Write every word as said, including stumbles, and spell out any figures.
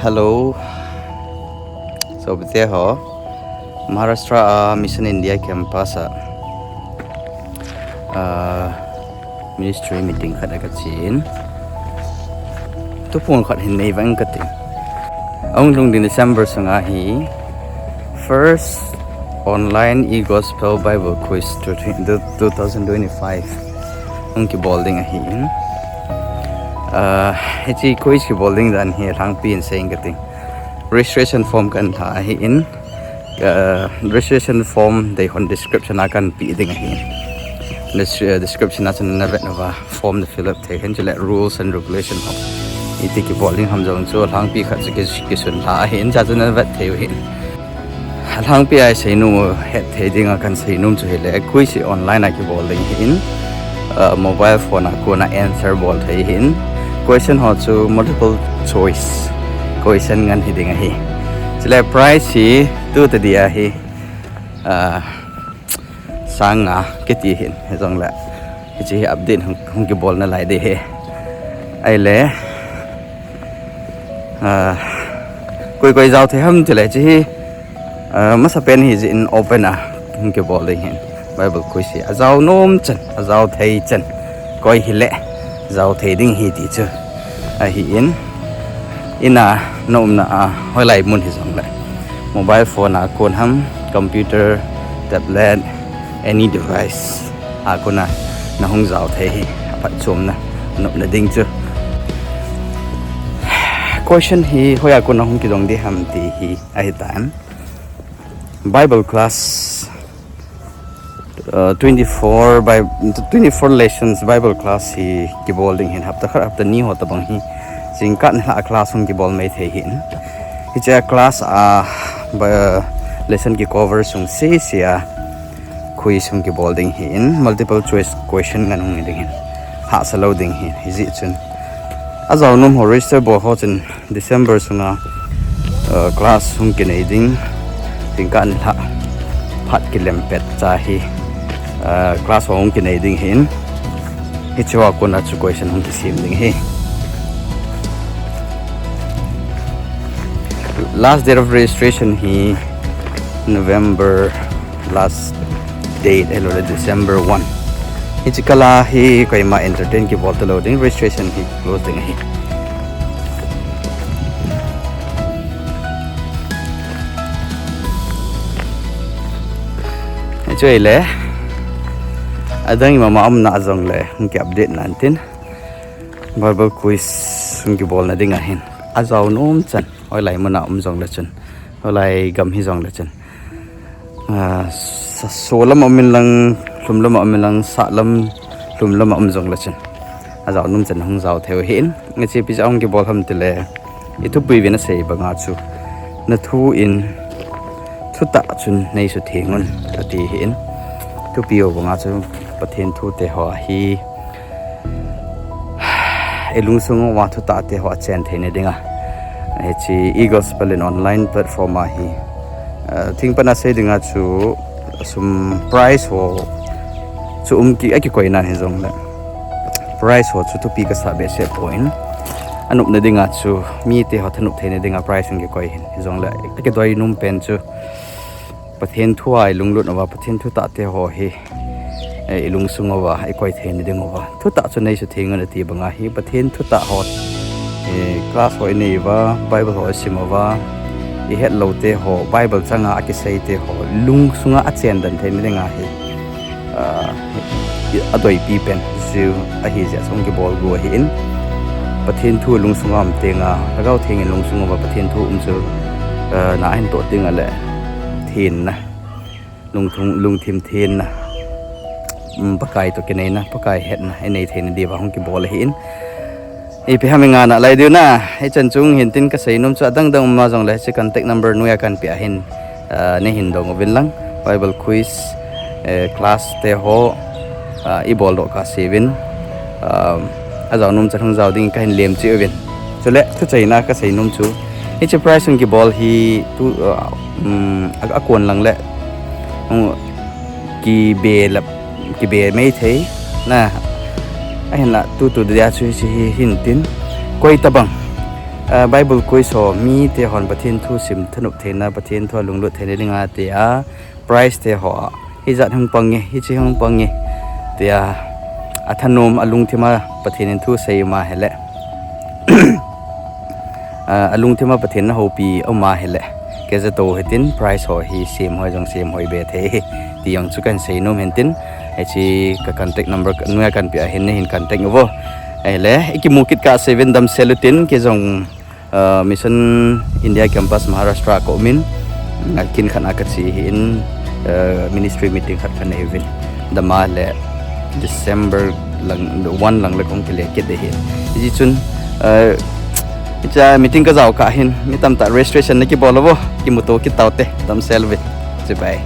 Hello. So, bete ho. Maharashtra a Mission India campus a, ah, ministry meeting khat a kachen. Tuphung khat hin nei vang kati. Ahung lhung ding December sunga hi first online e-gospel Bible quiz two thousand twenty-five hung kibol ding ahin. Ah, hiche quiz kibol ding dan hi alhangpi in sei inge kati. Registration form kahin lha ahin, ah, registration form deihon description a kahin pe ding ahin. Des-, ah, description a chun navet nauva form na fill up thei ahin, chule rules and regulation ho iti kibol ding ham jong chu alhangpi khat chu ki, kisun lha ahin, chuche chu navet thei u ahin. Alhangpi a isei nom u hetthei dinga kahin sei nom chu hile, quiz hi online a kibol ding ahin, ah, mobile phone a kona answer bol thei ahin, question ho chu multiple choice question ngen hiding ahi. Chule prize hi tu tadi ahi, ah, sang nga kiti ahin, hijongle hiche hi update hung, hung kibol nalai ding ahi. Ahile, ah, koi koi jao thei ham tile hiche hi, ah, masapen hijeh in open a hung kibol ding ahin. Bible quiz hi ajao nom chan, ajao thei chan, koi hile jao thei ding ahi ti chu ahin. Ina naumna a, hoilai mun hijongle, mobile phone a kon ham, computer, tablet, any device a kona nahung jao thei ahi, aphatchomna, nopna ding chu. Question hi hoiya kona hung kidong ding ham ti hi ahitan. Bible class, uh, twenty-four Bi-, twenty-four lessons Bible class hi kibol ding ahin, hapta khat, hapta ni ho tabang hi. Jingkah nilhah a class hung kibol mai thei ahin. Hiche a class a, ba, lesson kicover sung sese a quiz hung kibol ding ahin, multiple choice question ngen hung hi ding ahin, hahsa lou ding ahin, hijeh chun ajao nom ho register bol ho chun December sunga, uh, class hung kinei ding, jingkah nilhah phat kilem petcha hi, uh, class ho hung kinei ding ahin, hiche hoa kona chu question hung kisem ding ahi. Last date of registration hi November last date, ahiloule December one. Hiche kal a hi koima entertain kibol talou ding, registration hi close ding ahi. Hichu ahile, adang imama umna jongle hung ki update nantin, Bible quiz hung kibolna ding ahin, ajao nom chan, hoilai muna um jongle chun, hoilai gam hijongle chun, ah, sa-, solam a um in lang, lhumlam a um in lang, sahlam, lhumlam a um jongle chun, ajao nom chan hung jao thei u ahin. Hiche ipi jeh a hung kibol ham tile, ithupui uvin asei banga chu, nathu in thutah chun neisutheng un, ati ahin. Thupi u banga chu, Pathen thute ho hi ilungsung uva thutah te ho achen theina dinga, hiche e-gospel in online platform a hi, ah, thingpana sei dinga chu, sum prize ho chu um ki, akikoinan hijongle, prize ho chu thupi kasah behseh poi, anopna dinga chu mite ho thanop theina dinga prize hung kikoi ahin, hijongle akidoi nom pen chu Pathen thu a ilunglut uva, Pathen thutah te ho hi, eh, ilungsung uva ikoi theina ding uva, thutah chu neisutheng un ati banga hi, Pathen thutah ho, eh, class ho inei uva, Bible ho isim uva, ihet lou te ho, Bible changa akisei te ho lungsunga achen den theina dinga hi, ah, adoipi pen chu ahijeh a chu hung kibol gu ahin, Pathen thu lungsunga um tenga, Lhagao Theng in lungsung uva Pathen thu um chu, ah, na ahin toh tenga le thenna, lungthim, lungthim thenna, um, Pakai toh kineina, Pakai hetna inei theina diuva hung kibol ahin. Ipi ham inga nalai diu na, hichan chung hintin kasei nom chu adang dang um a jongle hiche contact number noiya kahin pe ahin, ah, neihin dong uvin lang, Bible quiz, eh, class te ho, ah, ibol doh kahseuvin, ah, ajao nom chan hung jao ding kahin lem cheh uvin. Chule thuchaina kasei nom chu, hiche prize hung kibol hi tu, ah, um, a, akon lang le, um, kibe lap, kibe mei thei na, ahinla tutu dia chu hiche hi hintin, koi tabang Bible quiz ho, mite hon Pathen thu sim thanop theina, Pathen thu a lunglut theina dinga tia, prize te ho, hijat hung pang e, hiche hung pang e, tia, athanom alungthima Pathen in thu sei uma hile, alungthima Pathen na houpi uma hile, kei jato hitin prize ho hi sem hoi jong sem hoi be thei, ti jong chu kan seinom hintin, hiche ka contact number noiya kanpeh ahin, nahin contact uvo. Ahile, ikimu kit kahseuvin damsel utin, kei jong Mission India Campus Maharashtra a kaumin, kin khat a kache ahin, ministry meeting khat kanei uvin. Dama le December lang, one lang le kahung kile kit ahi. Hiche chun, hiche meeting kajao kah hin, mi tamtah registration nakibol uvo, kimuto kit taute, damsel uvin. Chibai.